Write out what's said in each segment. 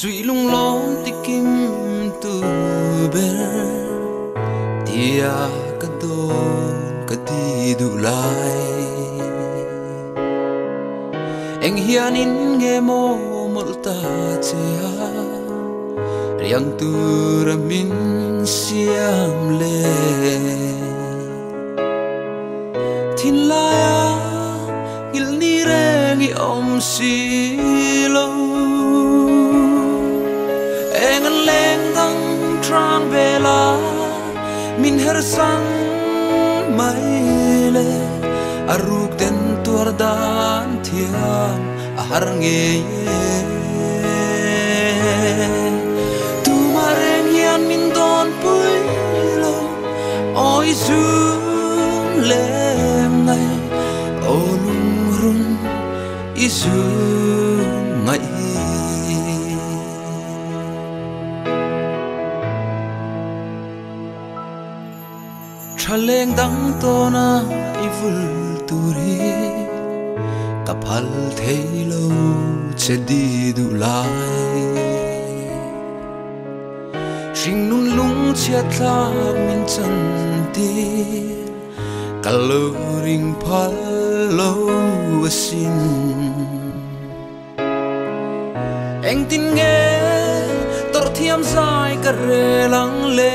Sui lung lom ti kim tu ber tia ka don ka ti du lai eng hian in nge mo mol ta che a riang tur min siam le thin lai a ngil ni reng i om si lo eng an leng dang trang bela min her sang mai le aruk den tuar dan thiam a har nge tu ma reng hian min don pui lo oi zun lem ngai o lung run i zun ngai. Thaleng dang to na i vul turi ka phal thei lo che di du lai hring nun lung chia thlak min chan ti ka lo ring phal lo sin eng tin nge tor thiam zai ka re lang le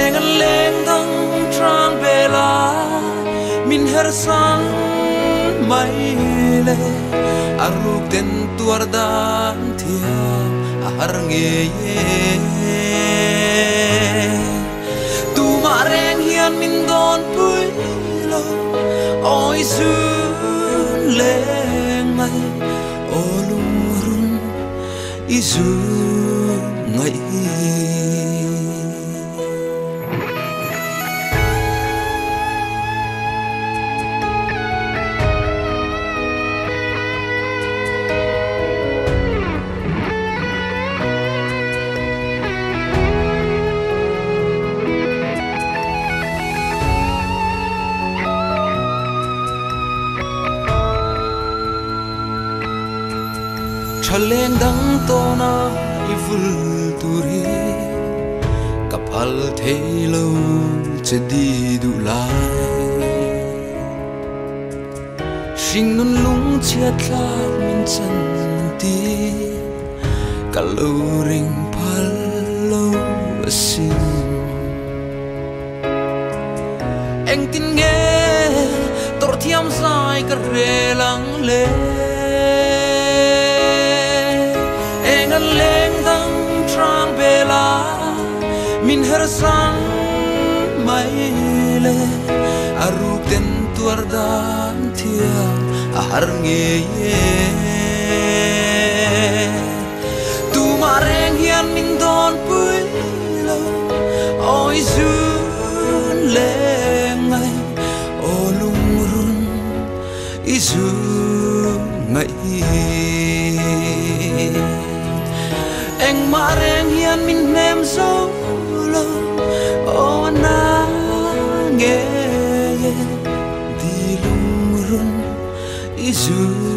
eng an leng dang trang bela min her sang mai le aruk den tuar dan thiam a har nge tu ma reng hian min don pui lo oi zun leng ngai o lung run i zun ngai. Thaleng dang to na i vul turi ka phal thei lo che di du lai hring nun lung chia thlak min chan ti ka lo ring phal lo sin eng tin nge tor thiam zai ka re lang le leng dang trang bela min her sang mai le aruk den tuar dan thiam a har nge tu ma reng hian min don pui lo oi zun leng ngai o lung run i zun ngai eng ma reng hian min nem zo lo o na nge di lung run i zu.